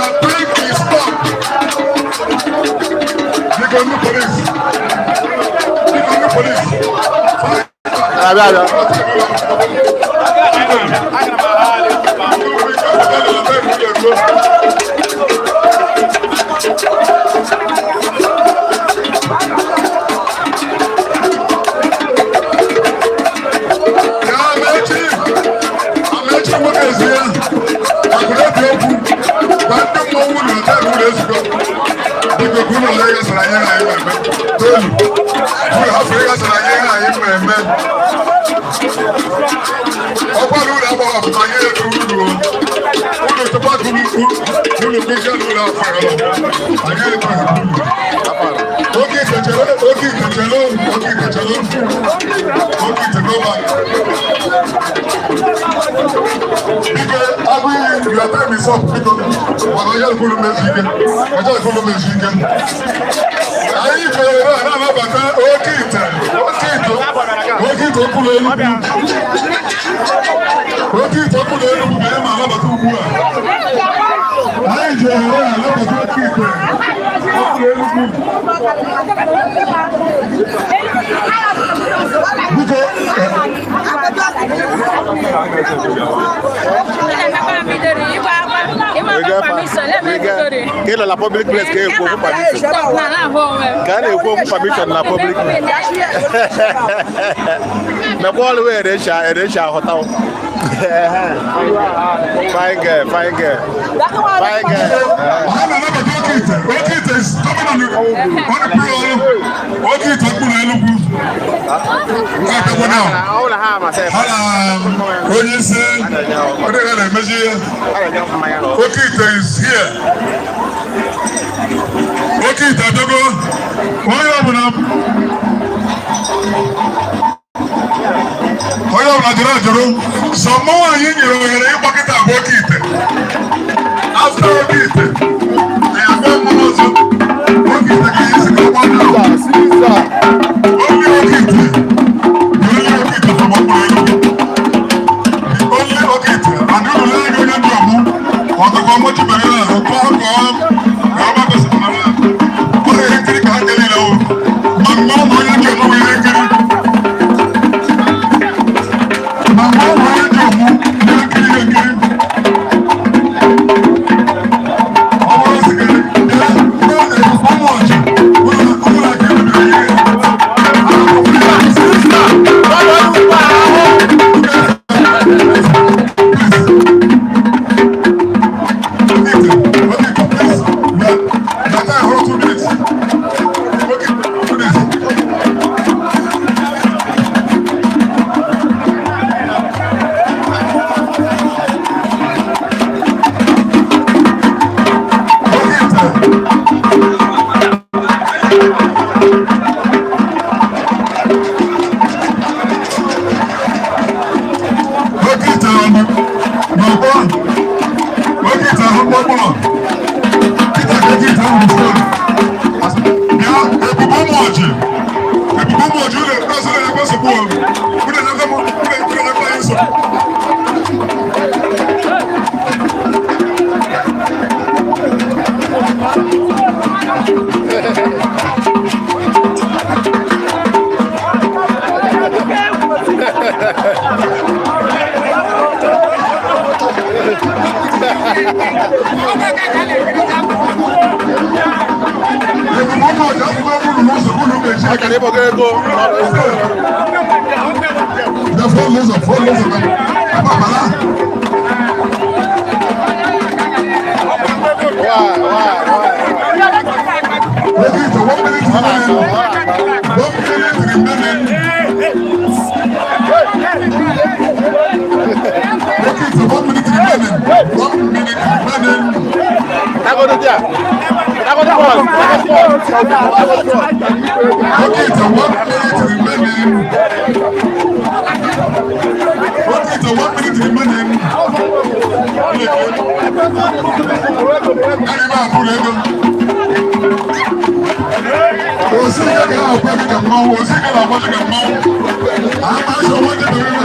Your time is up. Biko, ndị police. Biko, ndị police. Abịa, abịa. Ya Amechi, Amechi nwoke ezi ya, akụna okwu, gwa ndị mmọnwụ na hotel ụlọ ezukọ. Biko, ka unu lee gasara anyị ihe anyị na-eme. Toolu, unu hafere gasara anyị ihe anyị na-eme. Ọkwara ụlọ agbara ọfụma anyị ego uru o. Unu tụkwa unu unu kụzie n'ụlọ afọ ya. Anyị ego uru. Oke ite chere, oke ite chere, oke ite chere, oke ite go back. Biko, agụiyi, your time is up, biko. Mana onye kwuru mezi ike, onye kwuru mezi ike. Anyị chere a na-anabata oke ite, oke ite, oke ite okpuru Enugwu. Oke ite okpuru Enugwu ka anyị ma anabata ugbu a. Anyị ji ohere a anabata oke ite okpuru Enugwu. Biko, Ka ị nọ na public place ka ekwu okwu permission. Ka a na-ekwu okwu permission na public place. Mekwa ọrụ wee erecha ahụta. Fine girl, fine girl. Fine girl. Ha na-anabata oke ite. Oke ite is coming on the pre. Oke ite okpuru Enugwu. Ọ now. Ọ na ha amasị. Ha na onye isi onye ga na-emezi ihe. Oke ite is here. Oke ite abịago. Onye ọbụla jụrụ ajụrụ sọ mmọnwụ anyị nyere ohere ịgbakịta bụ oke ite. After oke ite, anyị agba mmọnwụ ọzọ. Oke ite ka anyị si ka ọ gbaa now. Only oke ite. The only oke ite from Okpuru Enugu. The only oke ite. And unu lee anya, onye ndị ọmụ ọtụkọ ọmụchi mere ya ahụ kọọ ka ọ ka ọ gbapesịrị mara ọ ihe nkiri ka ha nke niile wụ ma mmanwụ ma onye ndị ọmụ bụ ihe nkiri, ma mmanwụ ma onye ndị ọmụ, ihe nkiri, ihe nkiri. Ọ bụrụ sị gị bịa ụmụ ọchị ụlọ ụlọ aka emebiri ihe. Okay, please. Your time, hold 2 minutes. Okay, 2 minutes. Okay, okay, n'ọgbọ. Okay, ahụ mkpọmkpọ. Peter ka ite ahụ stone. Bịa, ebube ụmụ ọchị. Ebube ụmụ ọchị, ụlọ ekpe ọsọ na-ekpe nsogbu o. Ụlọ na-ekpe m, ụlọ ekpe na-ekpe anyị nsogbu. Ebube ụmụ ọchị, akwụkwọ ụlọ n'ụzọ ụlọ mechi. Akara ịkpọgo ego. The phone lose, phone lose. Baba. Why, why, why? Okay, so 1 minute remaining. 1 minute remaining. Okay, so 1 minute remaining. 1 minute remaining. Tagodo there. Tagodo pause. Tagodo pause. Okay, so 1 minute remaining. Okay, so 1 minute remaining. Ẹni máa kú lẹ́gbẹ̀ẹ́. Òsì kẹ̀kẹ́ àpẹ́ mi kà mọ́, òsì kẹ̀kẹ́ àpẹ́ mi kà mọ́. À máa ń sọ wọ́n jẹ́ bẹ̀rẹ̀.